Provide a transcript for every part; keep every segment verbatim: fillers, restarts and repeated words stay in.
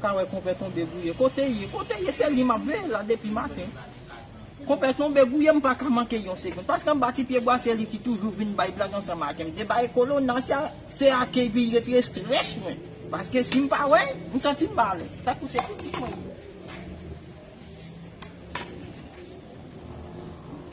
Sa wè konpè tonbe gouye. Kote ye? Kote ye? Se li m ap veye la depi maten. Konpè tonbe gouye, m pa ka manke yon segonn. Paske anba ti pye bwa, se li ki toujou vin bay blag ansanm ak m. Deba e kolona, se a, se ak epi retire strès mwen. Paske si m pa wè, m santi m pa alèz. Tankou se pou di mwen.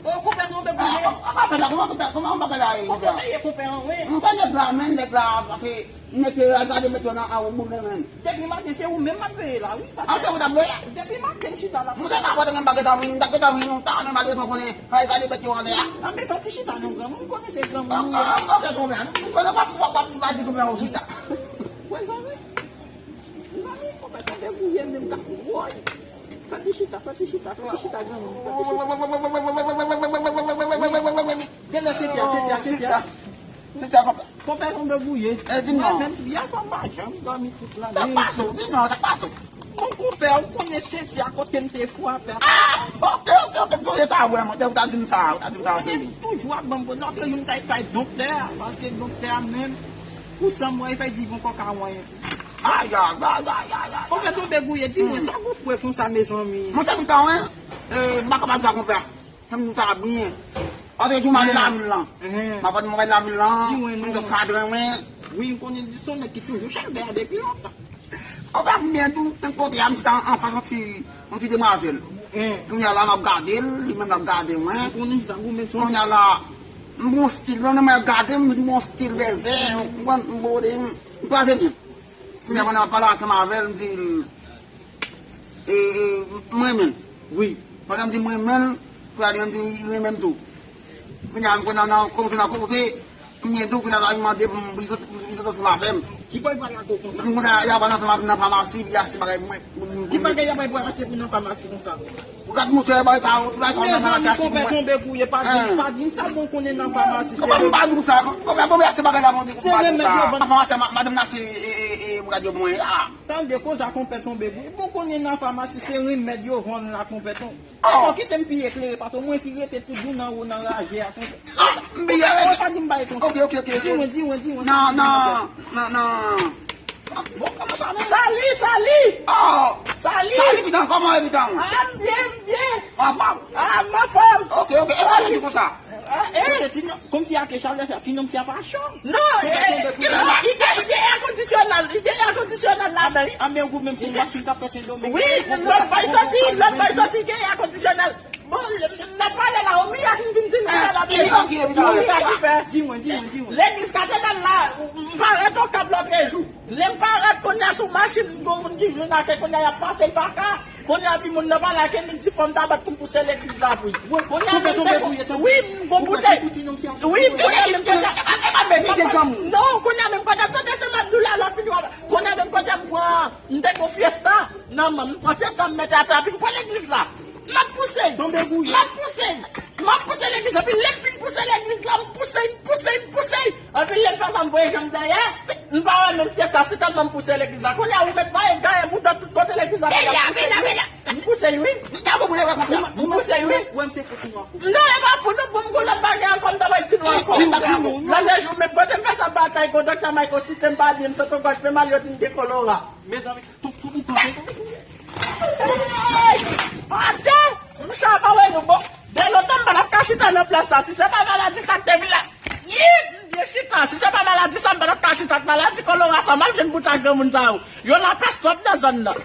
O, konpè tonbe gouye. Kòman bagay la, kòman, kòman, kòman bagay la ye, konpè? Kote ye konpè an, wi? M pa nèg la, men nèg la, paske nèg te al gade mèt yo nan an ou boule, men. Depi maten, se ou menm m ap veye la, wi. Paske a, se ou t ap veye? Depi maten, m chita la. M te ka pote menm bagay sa, wi, m ta, te ka vin lontan, men malgre mwen konnen, al gade mèt yo anlè a. A, men fò ti chita non, granmoun, m konnen se granmoun ou ye. Ok, konpè, m konnen w ap, w ap, w ap di konpè ou chita. Wè, zanmi. Zanmi, konpè tonbe gouye, menm gate, woy. Fè ti chita, fè ti chita, fè ti chita, granmoun, fè ti chita. Genlè se Tia, se Tia, se Tia. Konpè tonbe gouye. E, di m non. Mwen menm, yè swa m pa janm dòmi tout la. Sa k pase w? Di m non, sa k pase w? Bon, konpè, ou konnen se Tia kote m te frape a. Ah, ok, ok, ok, m sonje sa, vrèman, ou ta di m sa, ou ta di m sa, ok. Ou konnen toujou ap ban m pwoblèm, apre youn kay, kay doktè a, paske doktè a menm, pou sa m wè, li fè di bon kòk a wanyen. Ay, ay, ay, ay, ay, ay. Konpè tonbe gouye, di mwen, sa gon fre konsa, mezanmi? Monchè, m ka wè, e, m pa kapab di sa, konpè. Fè m di sa byen. Paske jou m ale lavil lan. M ap pran mwen lavil lan, m te fadren mwen. Wi, m konnen li se yon nèg ki toujou chèlbè a depi lontan. Konpè m byen tou, m kontre a, m chita anfas yon ti, yon ti demwazèl. Kounye a la, m ap gade l, li menm l ap gade mwen. Kounye a la, m gon stil, menm lè mwen ap gade m, m gon stil dèzè, ou konprann, m bode, m, m kwaze byen. Kounye a, pandan m ap pale ansanm avè l, m di l, e, e, m renmen l. Wi. Pandan m di m renmen l, kounye a li menm di li renmen m tou. Kounye a, m konn nan koze, nan koze, kounye a tou, kounye a la, li mande pou m vin sot, vin sot ansanm avè m. Ki bò l pral ak ou konsa? Li di, kounye a, y ap al ansanm avè m nan famasi, li achte bagay pou mwen. Ki bagay y ap al achte pou nan famasi konsa? Ou gad monchè, bagay sa yo, tout bagay sa yo nan famasi achte pou mwen. Mezanmi, konpè tonbe gouye, pa di, pa di m sa, bon, konnen nan famasi, se... Kòman m pa di w sa? Kòman, kòman se bagay la, bon, di m pa di w sa? Nan famasi, ma-, madanm nan achte, e, e, e, bwat yo pou mwen, a. Tande koze a konpè tonbe gouye. Bon, konnen nan famasi, se remèd yo vann la, konpè tonbe. Oh! Kite m pi eklere, paske mwen ki rete toujou nan wo nan raje a konsa. Ah, m pi eklere. Ou pa di m bagay konsa. Ok, ok, ok. Di mwen, di mwen, di mwen. Non, non, non, non. Bon, kòman sa, non? Sali, Sali! Oh! Sali! Sali, pitan, kòman w ye, pitan? Ah, m byen, m byen. Anfòm? Ah, m anfòm. Ok, ok. E pa di konsa. Ah, eh, ti non, kòmsi a ke chalè fè, ti nonm sa pa cho. Non, eh, li gen, li gen èkondisyonèl, li gen èkondisyonèl ladan, wi. Anben, ou menm se lòt ki t ap fè Sendomeng. Wi, lòt bay soti, lòt bay soti, gen èkondisyonèl. Bon, n ap pale la, o mirak m vin di nou sa la. Di mwen, di mwen, di mwen. Legliz katedral la, m parèt Okap lòtrejou. Lè m parèt kounye a sou machin, gon moun ki vin ake kounye a y ap pase l pa ka. Kounye a pi moun nan pale ake m di fò m ta bat pou m pouse legliz la pou l. Kounye a menm te gon, wi, m gon boutèy. Wi, kounye a menm kote. Non, kounye a menm kote m tande se m ap di w la, lè w fini w ap, kounye a menm kote m pran, m te gon fyesta nan men m, m pran fyesta m mete atè a pi m pran legliz la. M ap pouse. M ap pouse. M ap pouse legliz la. Epi lè m fin pouse legliz la, m pouse, m pouse, m pouse. Epi lè m fè sa, m voye janm dèyè. M pa wè menm fyès la, si tèlman m pouse legliz la. Kounye a, ou mèt voye dèyè m, ou dòt tout kote legliz la. M pouse, wi. M pouse, wi. Non, e pa fou, non, bon, m gon lòt bagay ankò, m ta bay di nou ankò. Lòt jou, menm kote m fè sa batay, gon doktè Michael site m pa byen, m sot yon gòj fè mal, yo di m gen kolera. Mezanmi, Tonbe gouye. Adje! M chapa wè nou bon. De lontan m pa t ap ka chita nan plas sa. Si se pa maladi sa k te vin la. Yi! M byen chita. Si se pa maladi sa, m pa t ap ka chita ak maladi kolera sa. M al jwenn bout ak granmoun sa yo. Yo lapès twòp nan zòn nan.